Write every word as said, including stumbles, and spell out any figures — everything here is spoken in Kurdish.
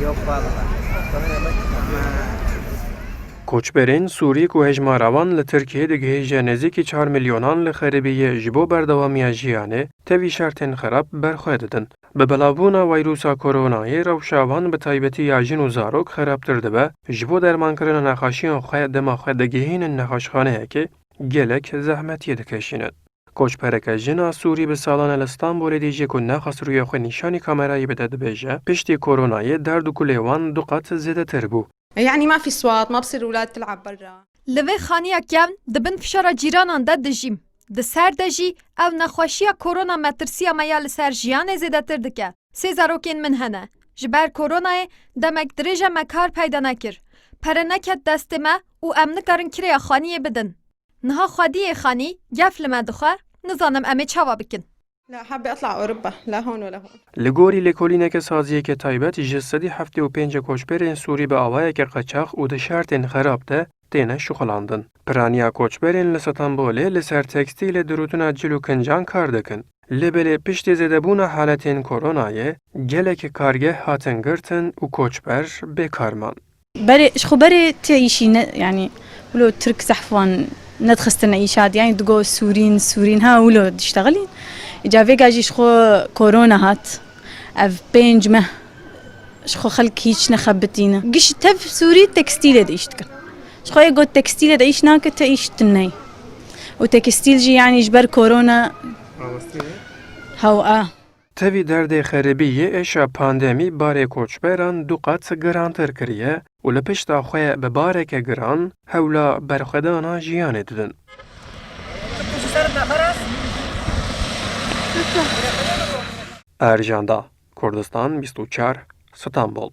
Yok vallahi. Koçberên Sûrî ku hejmara wan li Tirkiyê digihêje nêzîkî çar milyonan li xeribiyê ji bo berdewamiya jiyanê tevî şertên xerab berxwe didin. Bi belavbûna vîrusa koronayê rewşa wan bi taybetî ya jin û zarok xerabtir dibe, ji bo dermankirina nexweşiyan xwe dema xwe digihînin nexweşxaneyekê gelek zehmetiyê dikişînin. Koçbereke jin a Sûrî bi salan e li Stenbolê dijî ku nexwest rûyê xwe nîşanî kamerayê bide dibêje, piştî koronayê derd û kulê wan du qat zêdetir bû. يعني ما في صوت، ما بصير الأولاد تلعب برا. Li vê xaniya kevn di bin fişara cîranan de dijîm. Di ser de jî ev nexweşiya korona metirsiya me ya li ser jiyanê zêdetir dike. Sê zarokên min hene. Ji ber koronayê demek dirêj e me kar peyda nekir. Pere neket destê me û em nikarin kirêya xaniyê bidin. Niha xwediyê xanî gef li me dixwe, nizanim em ê çawa bikin. لا، حابة أطلع أوروبا، لا هون ولا هون. Li gorî lêkolîneke saziyeke taybet ji sedî heftê û pênc koçberên Sûrî bi awayeke qeçax û di şertên xerab de têne şuxilandin. Piraniya koçberên li Stenbolê li ser tekstîlê, dirûtina cil û kincan kar dikin. Lê belê piştî zêdebûna haletên koronayê gelek kargeh hatin girtin û koçber bêkar man. Berê, ji xwe berê ti îşî ne, yanî, wilo Tirk zehf wan nedixistine îşa, yanî, digo Sûrîn, Sûrîn, ha, wilo diştexilîn. Îca vêga jî ji xwe korona hat. Ev pênc meh ji xwe xelk hîç nexebitîne. Giş tev Sûrî tekstîlê de îş dikin. Ji xwe yê got tekstîlê de îş nake, te îş tune ye. Û tekstîl jî, yanî, ji ber korona. Rawestî ne? Hew a. Tevî derdê xeribiyê êşa pandemî barê koçberan du qat girantir kiriye û li pişta xwe bi bareke giran hewla berxwedana jiyanê didin. Ercan Da, Kurdistan bîst û çar, Stenbol.